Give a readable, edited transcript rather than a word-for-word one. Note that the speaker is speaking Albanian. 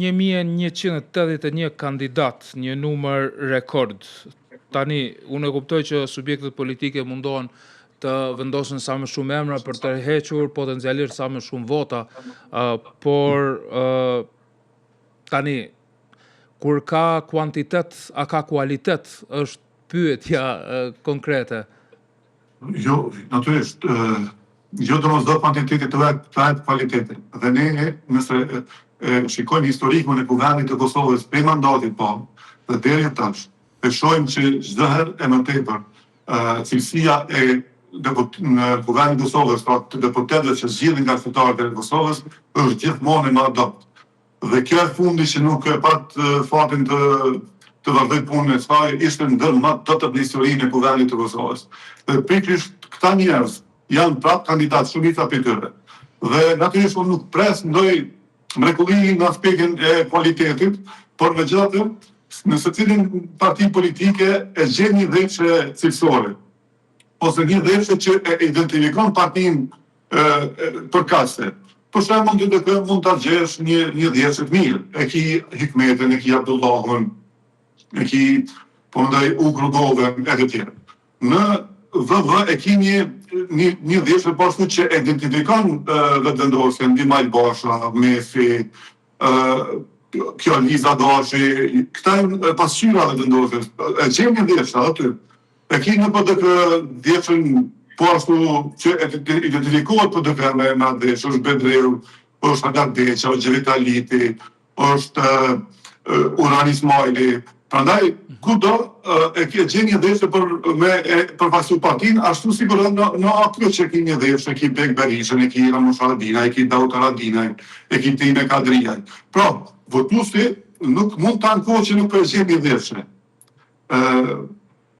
1181 kandidatë, një numër rekord. Tani, unë e kuptoj që subjektet politike mundohen të vendosin sa më shumë emra për të tërhequr potencialisht sa më shumë vota, uh, por uh, tani kur ka kuantitet, a ka kualitet, është pyetja uh, konkrete. Jo, natyrisht, jo domosdo kuantiteti të jep të jep kualitetin. Dhe ne nëse e shikojmë historikun e Kuvendit të Kosovës prej mandatit parë dhe deri tash, e shohim që çdo herë e më tepër cilësia e në Kuvendin e Kosovës, pra të deputetëve që zgjidhen nga qytetarët e Kosovës, është gjithmonë e më e dobët. Dhe kjo e fundit që nuk e pat fatin të të vazhdojë punën e saj, ishte ndër më të dobët në historinë e Kuvendit të Kosovës. Dhe pikërisht këta njerëz janë prapë kandidatë shumica prej tyre. Dhe natyrisht unë nuk pres ndonjë mrekulli në aspektin e kualitetit, por megjithatë në secilën parti politike e gjen një dhjetëshe cilësore ose një dhjetëshe që e identifikon partinë përkatëse. Për shembull, në LDK mund ta gjesh një një dhjetëshe të mirë. E ki Hikmetin, e ki Abdullahun, e ki po mendoj Ukë Rugovën e të tjerë. Në VV e ki një një një dhjetëshe po ashtu që identifikon Vetëvendosjen, Dimal Basha, Mefi, kjo Liza Gashi, këta janë pasqyra e Vetëvendosjes. E gjen një dhjetëshe aty. E ki në PDK dhjetëshen po ashtu që identifikohet PDK me me atë dhjetëshe, është Bedriu, është Hajdar Beqa, është Xhevit Aliti, është Uran Ismajli. Prandaj kudo e ke gjen një dhjetëshe për me e përfaqësu partinë, ashtu sikur edhe në në AAK që ki një dhjetëshe, e ki Bekë Berishën, e ki Ramush Haradinaj, e ki Daut Haradinaj, e ki Time Kadrijaj. Pra, votuesi nuk mund të ankohet që nuk po e gjen një dhjetëshe.